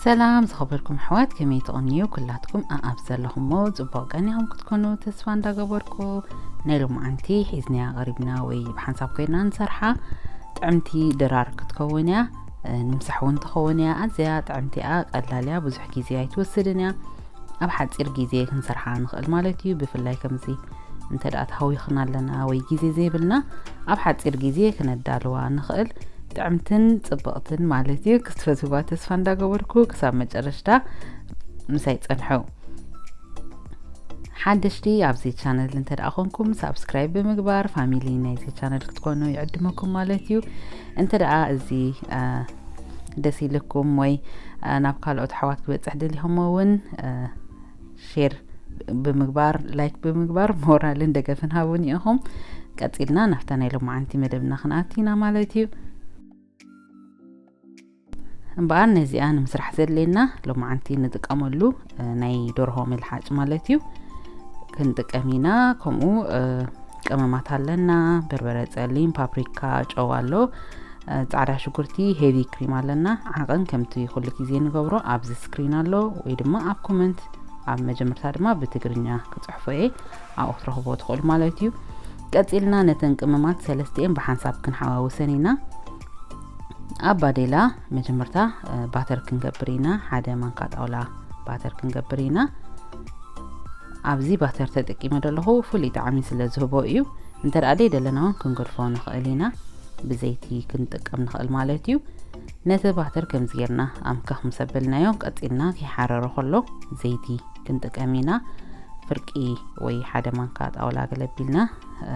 ሰላም ዝኸበርኩም ኣሕዋት፣ ከመይ ትቕንዩ? ኩላትኩም ኣኣብ ዘለኹሞ ጽቡቕ ቀኒኹም ክትኮኑ ተስፋ እንዳገበርኩ፣ ናይ ሎማዓንቲ ሒዝናያ ቀሪብና ወይ ብሓንሳብ ኮይና ንሰርሓ ጥዕምቲ ድራር ክትከውን እያ። እ፣ ንምሳሕ እውን ትኸውን እያ። ኣዝያ ጥዕምቲ እያ፣ ቀላል እያ፣ ብዙሕ ግዜ ኣይትወስድን እያ። ኣብ ሓጺር ግዜ ክንሰርሓ ንኽእል ማለት እዩ። ብፍላይ ከምዚ እንተ ደኣ ተሃዊኽና ኣለና ወይ ግዜ ዘይብልና፣ ኣብ ሓጺር ግዜ ክነዳልዋ ንኽእል ጥዕምትን ጽብቕትን ማለት እዩ። ክትፈትዋ ተስፋ እንዳገበርኩ ክሳብ መጨረሽታ ምሳይ ጸንሑ። ሓደሽቲ ኣብዚ ቻነል እንተ ደኣ ኮንኩም ሳብስክራይብ ብምግባር ፋሚሊ ናይዚ ቻነል ክትኮኑ ይዕድመኩም ማለት እዩ። እንተ ደኣ እዚ፣ አ፣ ደስ ኢልኩም ወይ፣ አ፣ ናብ ካልኦት ኣሕዋት ክበጽሕ ደሊኹም እውን፣ አ፣ ሼር ብምግባር፣ ላይክ ብምግባር ሞራልን ደገፍን ሃቡኒ ኢኹም። ቀጺልና ናብታ ናይ ሎማዓንቲ መደብና ክንኣቱ ኢና ማለት እዩ። እምበኣር ነዚኣ ንምስራሕ ዘድልየና ሎማዓንቲ ንጥቀመሉ፣ እ፣ ናይ ደርሆ ምልሓጭ ማለት እዩ። ክንጥቀም ኢና። ከምኡ፣ እ፣ ቀመማት ኣለና፣ በርበረ ጸሊም፣ ፓፕሪካ፣ ጨው ኣሎ፣ እ፣ ጻዕዳ ሽጉርቲ፣ ሄቪ ክሪም ኣለና። ዓቐን ከምቲ ኩሉ ግዜ ንገብሮ ኣብዚ ስክሪን ኣሎ ወይ ድማ ኣብ ኮመንት ኣብ መጀመርታ ድማ ብትግርኛ ክጽሕፎ እየ፣ ኣብኡ ክትረኽብዎ ትኽእሉ ማለት እዩ። ቀጺልና ነተን ቅመማት ሰለስቲኤን ብሓንሳብ ክንሓዋውሰን ኢና። ኣብ ባዴላ መጀመርታ፣ እ፣ ባተር ክንገብር ኢና። ሓደ ማንካ ጣውላ ባተር ክንገብር ኢና። ኣብዚ ባተር ተጠቂመ ዘለኹ ፍሉይ ጣዕሚ ስለ ዝህቦ እዩ። እንተ ደኣ ደይደለና እውን ክንገድፎ ንኽእል ኢና። ብዘይቲ ክንጥቀም ንኽእል ማለት እዩ። ነቲ ባተር ከምዚ ጌርና ኣምከኽ ምስ ኣበልናዮ፣ ቀጺልና ከይሓረረ ከሎ ዘይቲ ክንጥቀም ኢና። ፍርቂ ወይ ሓደ ማንካ ጣውላ ገለ ኣቢልና፣ እ፣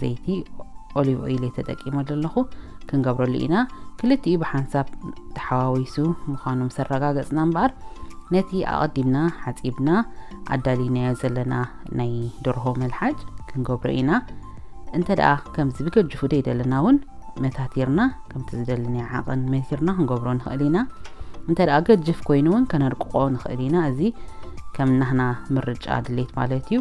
ዘይቲ ኦሊቭ ኦይል እየ ተጠቂመ ዘለኹ፣ ክንገብረሉ ኢና። ክልቲኡ ብሓንሳብ ተሓዋዊሱ ምዃኑ ምስ ኣረጋገጽና እምበኣር፣ ነቲ ኣቐዲምና ሓጺብና ኣዳሊናዮ ዘለና ናይ ደርሆ መልሓጭ ክንገብሮ ኢና። እንተ ደኣ ከምዚ ብገጅፉ ደይደለና እውን መታቲርና ከምቲ ዝደለናዮ ዓቐን መቲርና ክንገብሮ ንኽእል ኢና። እንተ ደኣ ገጅፍ ኮይኑ እውን ከነርቅቖ ንኽእል ኢና። እዚ ከም ናህና ምርጫ ድሌት ማለት እዩ።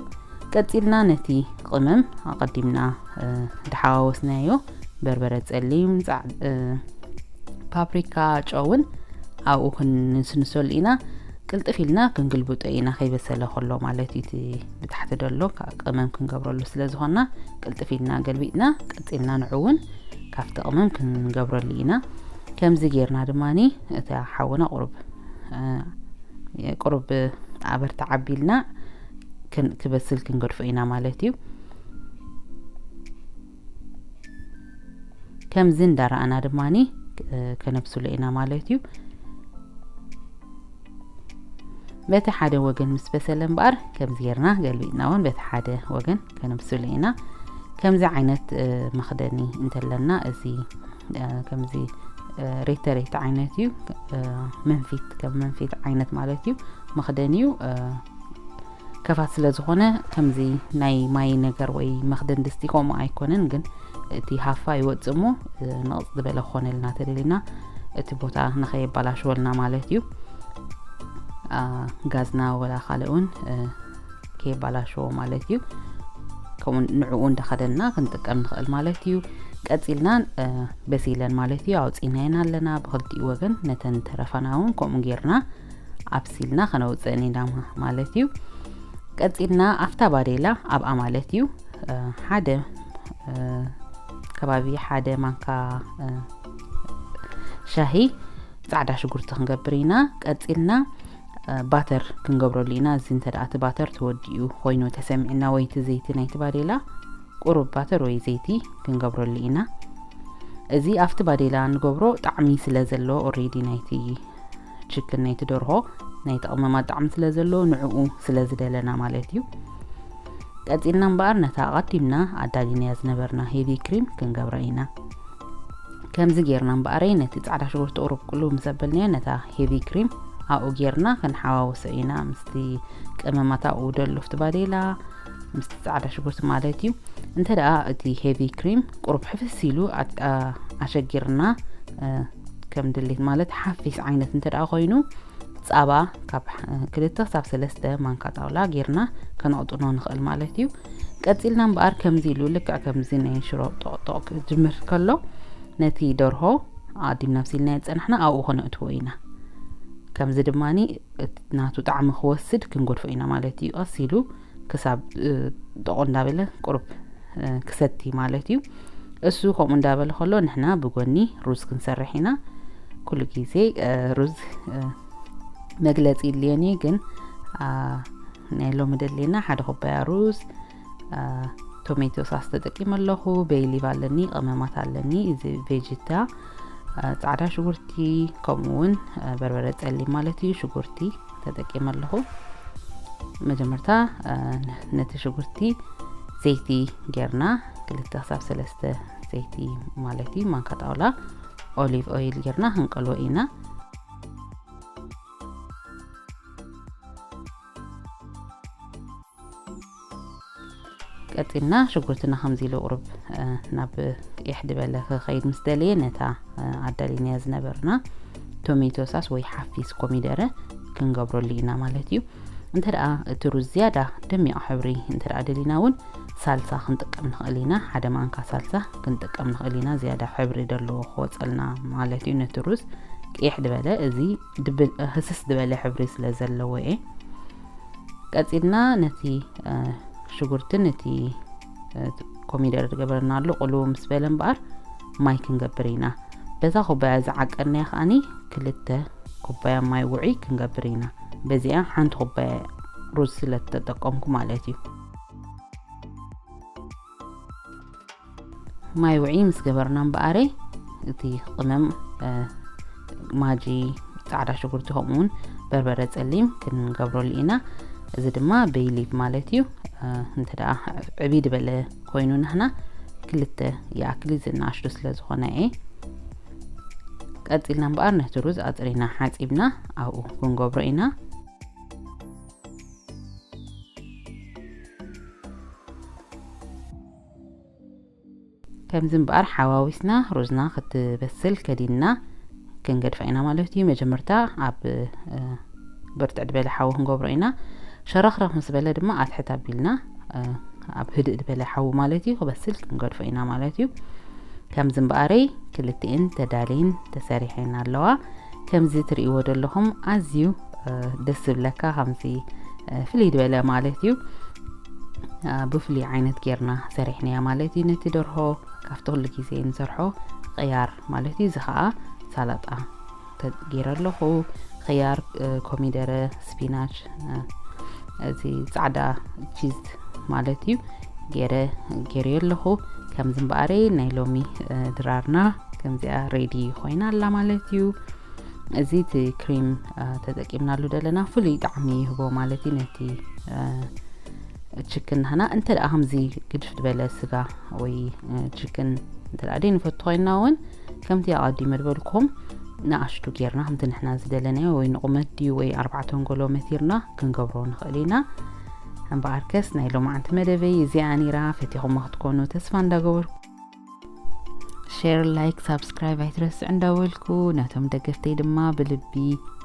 ቀጺልና ነቲ ቅመም ኣቐዲምና፣ እ፣ ድሓዋወስናዮ በርበረ ጸሊም፣ ጻዕ-፣ እ፣ ፓፕሪካ፣ ጨውን ኣብኡ ክንንስንሰሉ ኢና። ቅልጥፍ ኢልና ክንግልብጦ ኢና፣ ከይበሰለ ከሎ ማለት እዩ። እቲ ብታሕቲ ደሎ ካ-፣ ቅመም ክንገብረሉ ስለ ዝኾንና፣ ቅልጥፍ ኢልና ገልቢጥና፣ ቀጺልና ንዑ እውን ካብቲ ቅመም ክንገብረሉ ኢና። ከምዚ ጌርና ድማኒ፣ እታ ሓውና ቁሩብ፣ እ፣ ቁሩብ ኣበር ተዓቢልና ክን-፣ ክበስል ክንገድፎ ኢና ማለት እዩ። ከምዚ እንዳረኣና ድማኒ፣ እ፣ ከነብስሎ ኢና ማለት እዩ። በቲ ሓደ ወገን ምስ በሰለ እምበኣር፣ ከምዚ ጌርና ገልቢጥና እውን በቲ ሓደ ወገን ከነብስሎ ኢና። ከምዚ ዓይነት፣ እ፣ መኽደኒ እንተለና፣ እዚ፣ እ፣ ከምዚ፣ እ፣ ሬተሬት ዓይነት እዩ። እ፣ መንፊት፣ ከም መንፊት ዓይነት ማለት እዩ። መኽደኒ እዩ። እ፣ ከፋት ስለ ዝኾነ፣ ከምዚ ናይ ማይ ነገር ወይ መኽደን ድስቲ ከምኡ ኣይኮነን፣ ግን እቲ ሃፋ ይወጽእ እሞ፣ እ፣ ንቕጽ ዝበለ ክኾነልና ተደሊና፣ እቲ ቦታ ንኸየባላሽወልና ማለት እዩ። አ፣ ጋዝና ወላ ካልእ እውን፣ እ፣ ከየባላሽዎ ማለት እዩ። ከምኡ ንዕኡ እንዳኸደንና ክንጥቀም ንኽእል ማለት እዩ። ቀጺልና፣ እ፣ በሲለን ማለት እዩ። ኣውጺእናየን ኣለና ብኽልቲኡ ወገን። ነተን ተረፋና እውን ከምኡ ጌርና ኣብሲልና ከነውጽእን ኢና ማ-፣ ማለት እዩ። ቀጺልና ኣብታ ባዴላ ኣብኣ ማለት እዩ፣ እ፣ ሓደ፣ እ፣ ከባቢ ሓደ ማንካ፣ እ፣ ሻሂ ጻዕዳ ሽጉርቲ ክንገብር ኢና። ቀጺልና፣ እ፣ ባተር ክንገብረሉ ኢና። እዚ እንተ ደኣ እቲ ባተር ተወዲኡ ኮይኑ ተሰሚዕና ወይ እቲ ዘይቲ ናይቲ ባዴላ፣ ቁሩብ ባተር ወይ ዘይቲ ክንገብረሉ ኢና። እዚ ኣብቲ ባዴላ ንገብሮ ጣዕሚ ስለ ዘለዎ፣ ኦሬዲ ናይቲ ችክን፣ ናይቲ ደርሆ፣ ናይቲ ቅመማት ጣዕሚ ስለ ዘለዎ፣ ንዕኡ ስለ ዝደለና ማለት እዩ። ቀጺልና እምበኣር ነታ ኣቐዲምና ኣዳሊናያ ዝነበርና ሄቪ ክሪም ክንገብራ ኢና። ከምዚ ጌርና እምበኣረይ ነቲ ጻዕዳ ሽጉርቲ ቁሩብ ቅልው ምስ ኣበልናዮ፣ ነታ ሄቪ ክሪም ኣብኡ ጌርና ክንሓዋውሶ ኢና፣ ምስቲ ቀመማት ኣብኡ ደሎ፣ ኣብቲ ባዴላ፣ ምስቲ ጻዕዳ ሽጉርቲ ማለት እዩ። እንተ ደኣ እቲ ሄቪ ክሪም ቁሩብ ሕፍስ ኢሉ ኣት-፣ ኣ-፣ ኣሸጊርና፣ እ፣ ከም ድሌት ማለት ሓፊስ ዓይነት እንተ ደኣ ኮይኑ፣ ጻባ ካብ ሕ-፣ ክልተ ክሳብ ሰለስተ ማንካ ጣውላ ጌርና ከነቕጥኖ ንኽእል ማለት እዩ። ቀጺልና እምበኣር ከምዚ ኢሉ፣ ልክዕ ከምዚ ናይ ሽሮ ጦቕጦቕ ክጅምር ከሎ፣ ነቲ ደርሆ ኣቐዲምና ኣብሲልናዮ ዝጸናሕና ኣብኡ ከነእትዎ ኢና። ከምዚ ድማ ናቱ ጣዕሚ ክወስድ ክንጎድፎ ኢና ማለት እዩ። ቀስ ኢሉ ክሳብ ጥቑ እንዳበለ ቁሩብ ክሰቲ ማለት እዩ። እሱ ከምኡ እንዳበለ ከሎ ንሕና ብጎኒ ሩዝ ክንሰርሕ ኢና። ኩሉ ግዜ ሩዝ መግለፂ ይድልየኒ፣ ግን ናይ ሎሚ ደልየና ሓደ ኩባያ ሩዝ፣ ቶሜቶ ሳስ ተጠቂመ ኣለኹ። ቤይ ሊቭ ኣለኒ፣ ቀመማት ኣለኒ። እዚ ቬጂታ፣ ፃዕዳ ሽጉርቲ፣ ከምኡ እውን በርበረ ፀሊም ማለት እዩ፣ ሽጉርቲ ተጠቂመ ኣለኹ። መጀመርታ ነቲ ሽጉርቲ ዘይቲ ጌርና ክልተ ክሳብ ሰለስተ ዘይቲ ማለት እዩ፣ ማንካ ጣውላ ኦሊቭ ኦይል ጌርና ክንቀልዎ ኢና። ቀፂልና ሽጉርትና ከምዚ ኢሉ ቁሩብ ናብ ቅይሕ ዝበለ ክኸይድ ምስ ደለየ፣ ነታ ኣዳሊናያ ዝነበርና ቶሜቶ ሳስ ወይ ሓፊስ ኮሚደረ ክንገብረሉ ኢና ማለት እዩ። እንተ ደኣ እቲ ሩዝ ዝያዳ ደሚቕ ሕብሪ እንተ ደኣ ደሊና እውን ሳልሳ ክንጥቀም ንኽእል ኢና። ሓደ ማንካ ሳልሳ ክንጥቀም ንኽእል ኢና፣ ዝያዳ ሕብሪ ደለዎ ክወፀልና ማለት እዩ። ነቲ ሩዝ ቅይሕ ዝበለ፣ እዚ ድብል ህስስ ዝበለ ሕብሪ ስለ ዘለዎ እየ። ቀፂልና ነቲ ሽጉርትን እቲ ኮሚደረ ዝገበርናሉ ቅልው ምስ በለ እምበኣር ማይ ክንገብር ኢና። በዛ ኩባያ ዝዓቀርናያ ከዓኒ ክልተ ኩባያ ማይ ውዑይ ክንገብር ኢና። በዚኣ ሓንቲ ኩባያ ሩዝ ስለ ተጠቀምኩ ማለት እዩ። ማይ ውዒ ምስ ገበርና እምበኣረይ፣ እቲ ቅመም ማጂ፣ ፃዕዳ ሽጉርቲ፣ ከምኡ እውን በርበረ ፀሊም ክንገብረሉ ኢና። እዚ ድማ ቤይ ሊቭ ማለት እዩ። እንተ ደኣ ዕብይ ዝበለ ኮይኑ ንሕና ክልተ ይኣክል፣ እዚ ንኣሽቱ ስለ ዝኾነ እየ። ቀፂልና እምበኣር ነቲ ሩዝ ኣፅሪና ሓፂብና ኣብኡ ክንገብሮ ኢና። ከምዚ እምበኣር ሓዋዊስና ሩዝና ክትበስል ከዲንና ክንገድፋ ኢና ማለት እዩ። መጀመርታ ኣብ ብርትዕ ዝበለ ሓዊ ክንገብሮ ኢና። ሸረኽረኽ ምስ በለ ድማ ኣትሕት ኣቢልና ኣብ ህድእ ዝበለ ሓዊ ማለት እዩ ክበስል ክንገድፎ ኢና ማለት እዩ። ከምዚ እምበኣረይ ክልቲኤን ተዳልየን ተሰሪሐን ኣለዋ። ከምዚ ትርእይዎ ዘለኹም ኣዝዩ ደስ ዝብለካ፣ ከምዚ ፍልይ ዝበለ ማለት እዩ። ብፍሉይ ዓይነት ጌርና ሰሪሕናያ ማለት እዩ። ነቲ ደርሆ ካብቲ ኩሉ ግዜ ንሰርሖ ቅያር ማለት እዩ። እዚ ከዓ ሳላጣ ገይረ ኣለኹ። ኽያር፣ ኮሚደረ፣ ስፒናች፣ እዚ ፃዕዳ ቺዝ ማለት እዩ ገይረ ገይረ ኣለኹ። ከምዚ እምበኣረይ ናይ ሎሚ ድራርና ከምዚኣ ሬዲ ኮይና ኣላ ማለት እዩ። እዚ እቲ ክሪም ተጠቂምናሉ ዘለና ፍሉይ ጣዕሚ ይህቦ ማለት እዩ ነቲ ችክን ናህና። እንተ ደኣ ከምዚ ግድፍ ዝበለ ስጋ ወይ ችክን እንተ ደኣ ደይንፈቱ ኮይንና እውን ከምቲ ኣቐዲመ ዝበልኩም ንኣሽቱ ጌርና ከምቲ ንሕና ዝደለናዮ ወይ ንቑመት ድዩ ወይ ኣርባዕተ ኣንጎሎ መቲርና ክንገብሮ ንኽእል ኢና። እምበኣርከስ ናይ ሎማዓንቲ መደበይ እዚኣ ነይራ። ፈቲኹሞ ክትኮኑ ተስፋ እንዳገበርኩ ሼር፣ ላይክ፣ ሳብስክራይብ ኣይትረስዑ እንዳበልኩ ነቶም ደገፍተይ ድማ ብልቢ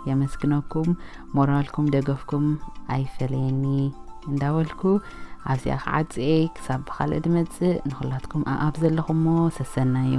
የመስግነኩም። ሞራልኩም ደገፍኩም ኣይፈለየኒ እንዳበልኩ ኣብዚኣ ክዓጽየ ክሳብ ብኻልእ ድመጽእ ንኹላትኩም ኣኣብ ዘለኹሞ ሰሰናዩ።